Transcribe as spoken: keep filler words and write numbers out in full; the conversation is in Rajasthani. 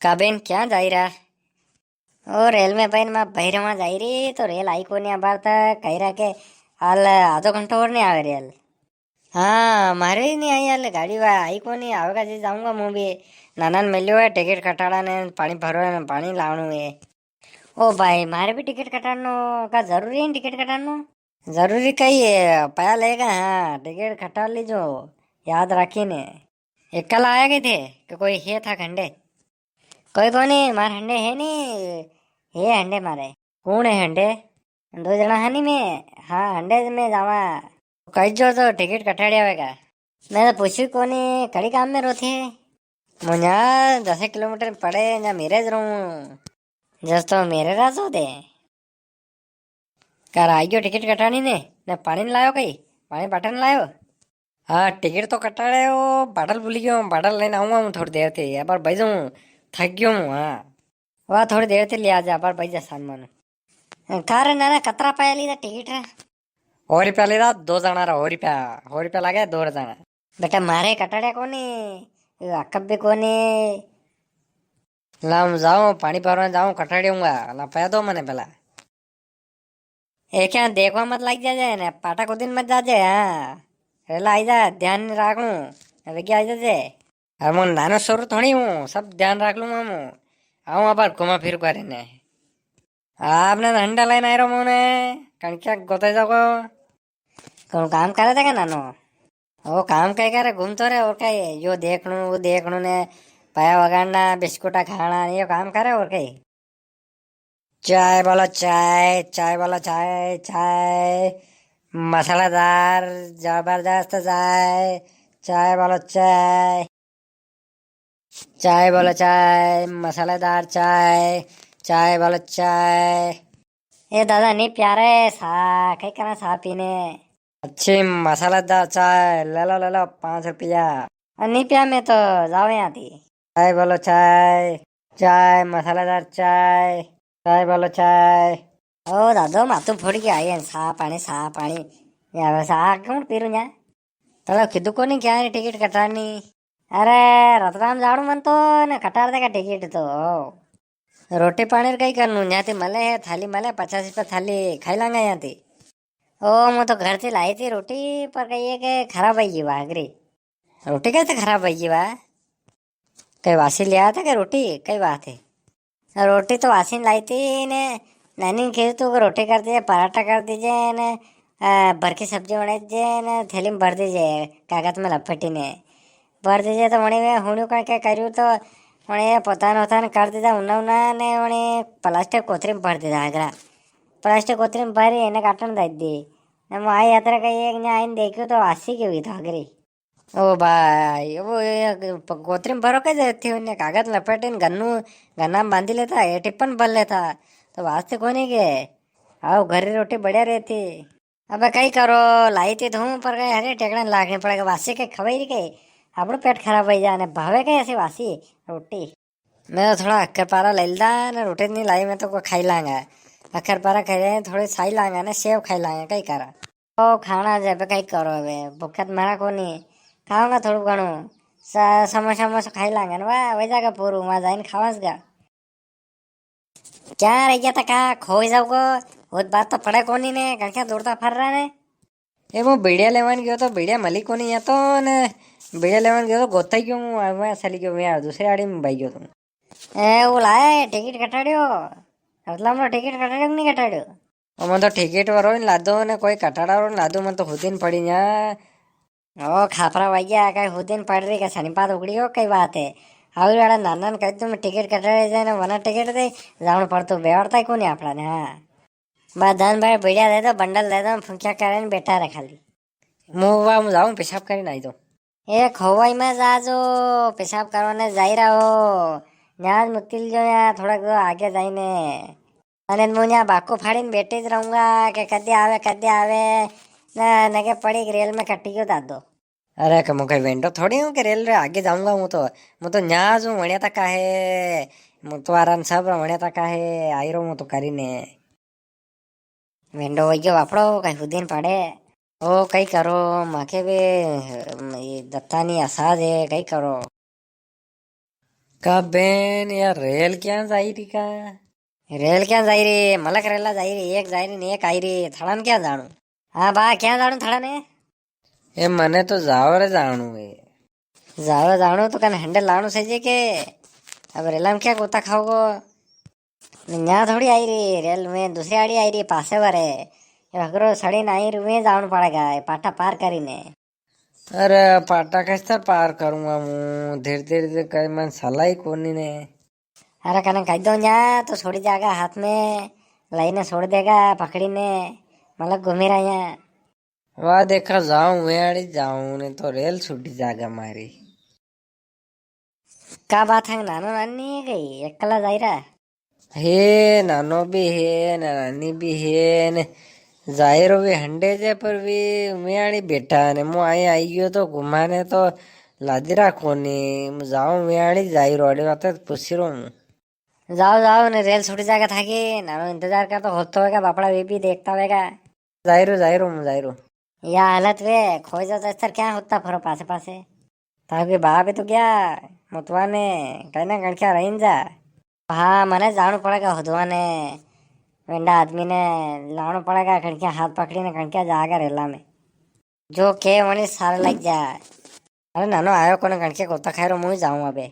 का बेन, क्या जाई रहा? ओ, रेल में बहन, मैं बहिरवा जाई रही, तो रेल आई कोनी अबार तक। कही रहा के हाल आधो घंटो और नी आवे रेल। हाँ, मारे ही नी आई हाल गाड़ी, वा आई कोनी, आवेगा जी जाऊंगा मूं भी। नाना ने मिल्यो है टिकट कटाड़ा ने, पाणी भरो है, पाणी लावणो है। ओ भाई, मारे भी टिकट कटाड़नो का जरूरी है, टिकट कटाड़नो? जरूरी कई है, पया लेगा, हाँ, टिकट कटा लीजो, याद राखी ने। एकला आया के थे, कि कोई है था हंडे? कोई कोनी, मार हंडे है नी, है हंडे मारे। कौन है हंडे? दो जना है नी मैं, हाँ, हंडे में जावा। कही जो तो टिकट कटाड़ी आवेगा। मैं तो पूछी कोनी, कड़ी काम में रो थे? मुझे दस किलोमीटर पड़े, ना मेरे रहूं। जस तो मेरे राजो दे। कर आई गयो टिकट कटानी ने, ने पाणी नी लायो कई? पाणी बाटल नी लायो? हाँ, टिकट तो कटाड़े हो, बाटल भूली गयो, बाटल लेने आऊंगा हूँ थोड़ी देर थी, अबार बई जाऊँ, थक गयो हूँ, हाँ। वाह, थोड़ी देर थी लिया जा, अबार बई जा सामान। का रे नाना, कतरा पाया लीधा टिकट रा? हो रुपया लीधा, दो जना रा, हो रुपया, हो रुपया लागे, दो जना। बेटा, मारे कटाड़े कोनी, अकब भी कोनी। ला, हूँ जाऊँ, पाणी भरवा जाऊँ, कटाड़ूंगा। ला, पया दो मने पेला। ए, क्या देखवा मत लाग जाजे ने, पाटा कूदी ने मत जाजे, हाँ। रेला आई जा, ध्यान राखणू, वेगे आई जाजे। अरे, मूं नानो सोरो थोड़ी हूँ, सब ध्यान राख लूँ मूं। आऊँ अबार घुमा फिर करे ने। आपने हंडा लाइन आयरो मूं ने, कणक्या गोते जागो। कौन काम करे थे का नानो? ओ काम कई करे, घूमतो रे, और कई, यो देखणू, वो देखणू ने, पाया वगाड़ना, बिस्कुटा खाणा, यो काम करे, और कई। चाय बोलो चाय, चाय बोलो चाय, चाय मसालेदार, जबरदस्त चाय, चाय बोलो चाय। चाय बोलो चाय, मसालेदार चाय, चाय बोलो चाय। ए दादा, नी प्या रे सा, कई करा सा पीने? अच्छी मसालेदार चाय, ले लो, ले लो, पाँच रुपया। अ, नी प्या मैं तो, जाओ यहाँ थी। चाय बोलो चाय, चाय, मसालेदार चाय, चाय बोलो चाय। ओ दादो, माथू फोड़ के आई है, सा पाणी, सा पाणी। या सा कौन पीरू न्या? तले कीधु कोनी क्या रे टिकट कटानी? अरे, रतलाम जाणू मन तो ने कटाड़ देगा टिकट तो। रोटी पाणी रे कई करनू, न्या ती मले है, थाली मले, पचास रुपया थाली, खाई लांगा यहाँ ती। ओ, मूं तो घर ती लाई थी रोटी, पर कई है के खराब होई गी वा हगरी। रोटी कैसे खराब होई गी वा? कई वासी ले आया था क्या रोटी? कई बात है। रोटी तो वासी लाई थी ने, नानी ने कही तू रोटी कर दीजे, पराठा कर दीजे ने, अ, भर की सब्जी बना दीजे ने, थैली में भर दीजे, कागज में लपेटी ने भर दीजे। तो वणी में हुण्यू कई के कर्यू तो वणी पोतान वोतान कर दीधा, उन्ना उन्ना ने वणी प्लास्टिक कोथरी में भर दीधा हगरा। प्लास्टिक कोथरी में भरी, इने काटण दई दी। ने मूं आई अतरे कई एक ने आईने देख्यू तो वासी की हुई तो हगरी। ओ भाई, वो ये प-, कोतरी में भरो के जाती हो, ने कागज लपेटे ने गन्नू, गन्ना में बांधी लेता, ये टिप्पन भर लेता, तो वास्ते कोनी के, आओ, घर री रोटी बढ़िया रहती। अबे कई करो, लाई थी धूम पर गए, हरे टेकड़ा लाखनी पड़ेगा, वासी के खवाई री के, आपणो पेट खराब होई जाने, भावे के ऐसी वासी रोटी। मैं तो थोड़ा अक्कर पारा ले लीधा ने, रोटी नी लाई, मैं तो को खाई लांगा। अक्कर पारा खाई लांगा, थोड़ी साई लांगा ने, सेव खाई लांगा, कई करा। ओ खाना जे बे कई करो बे, भूखा तो मरा कोनी। खाऊंगा थोड़ू घणू। स-, समोसा वमोसा खाई लांगा ने, वा, वई जागा पूरू, वां जाइन खावांगा। क्या रह गया था, का खोई जाओगो? वो बात तो पड़े कोनी ने, कई क्या दौड़ता फर रहा ने? ए, वो बीड़िया लेवान गयो तो, बीड़िया मली कोनी या तो ने, बीड़िया लेवान गयो तो, गोता ही क्यों, मैं चली गयो, मैं दूसरे आड़ी में भाई गयो तो। ए, वो लाए, टिकट कटाड़ियो? रतलाम रो टिकट कटाड़ियो कि नी कटाड़ियो? ओ, मन तो टिकट वारो ही लादो ने, कोई कटाड़ा वारो लादो, मन तो खुद ही नी पड़ी न्या। ओ, खापरा भैया, कई खुद ही नी पड़ री, कई सनीपात उगड़ी हो, कई बात है। और वाला नाना ने कही तुम टिकट कटाड़े जाए ना, वना टिकट दे, जावण पड़तो, बेवड़ता ही कोनी आपड़ा ने, हाँ। बा धन भाई, बीड़िया दे दो, बंडल दे दो, फुंकिया करे ने बैठा रहे खाली। मूं वा, मूं जाऊं, पेशाब करीने आई जाऊं। ए, खोवाई में जाजो, पेशाब करवाने जाई रहो। न्याज मुक्तिल जो या थोड़ा दो आगे जाइने। अने मूं न्या बाको फाड़ीने बैठे ज रहूंगा के कदे आवे, कदे आवे। ना, नगे पड़ी के रेल में कटी गयो दादो। अरे, के मूं कई वेंडो थोड़ी हूँ के रेल रे आगे जाऊंगा हूँ तो। मूं तो न्याज हूँ, वणिया तक आहे। मूं तो आराम सब वणिया तक आहे, आई रो हूँ तो करीने। वेंडो वई गयो बापड़ो, कई हुदीन पड़े। ओ, कई करो, माके भी, ये दत्ता नी असाज है, कई करो। का बेन, या रेल क्या जाई री का? रेल क्या जाई री? मलक रेला जाई री, एक जाई री ने एक आई री, थाने क्या जाणू? हाँ बा, क्या जाणू थाने? ए, मने तो जावरे जाणू है। जावरे जाणू तो कने हंडे लाणू से जे के, अब रेला में क्या गोता खाओगो? न्या थोड़ी आई री रेल में, दूसरी आड़ी आई री, पासे वरे। ये हकरो सड़ी ने आई री, वे जाणू पड़ेगा, ये पाटा पार करी ने। अरे, पाटा कस्तर पार करूंगा मूं? धीरे धीरे धीरे कर, मन सलाई कोनी ने। अरे, कने कह दो न्या, तो छोड़ी जागा हाथ में, लई ने छोड़ देगा, पकड़ी ने, मतलब घूमी रहा यहाँ। वाह, देखा जाऊं, वे आड़ी जाऊं, ने तो रेल छूटी जागा मारी। का बात है, नानो नानी है गई, एकला जाई रहा? हे, नानो भी है, नानी भी है, ने जाई रो भी हंडे जे, पर भी मियाणी बेटा ने, मु आई, आई गयो तो घुमाने तो लादी रा कोनी, मु जाऊं मियाणी जाई रो, अड़ी बात पूछी रो हूँ। जाओ, जाओ, ने रेल छूटी जागा थाकी, नानो इंतजार कर तो होतो होगा, बापड़ा वे भी देखता होगा। जाई रो, जाई रो, मु जाई रो। या हालत वे, खोई जाओ तो इस तरह क्या होता फरो पासे पासे। थाके बाप ही तो गया मुतवा ने, कई ना कणक्या रहीन जा। हाँ, मने जाणू पड़ेगा हुदवा ने। वेंडा आदमी ने लाणू पड़ेगा कणक्या, हाथ पकड़ी ने कणक्या जागा रेला में। जो के वणी सारे लग जा। अरे नानो आयो कोने कणक्या, गोता खाई रो, मूं ही जाऊं अबे।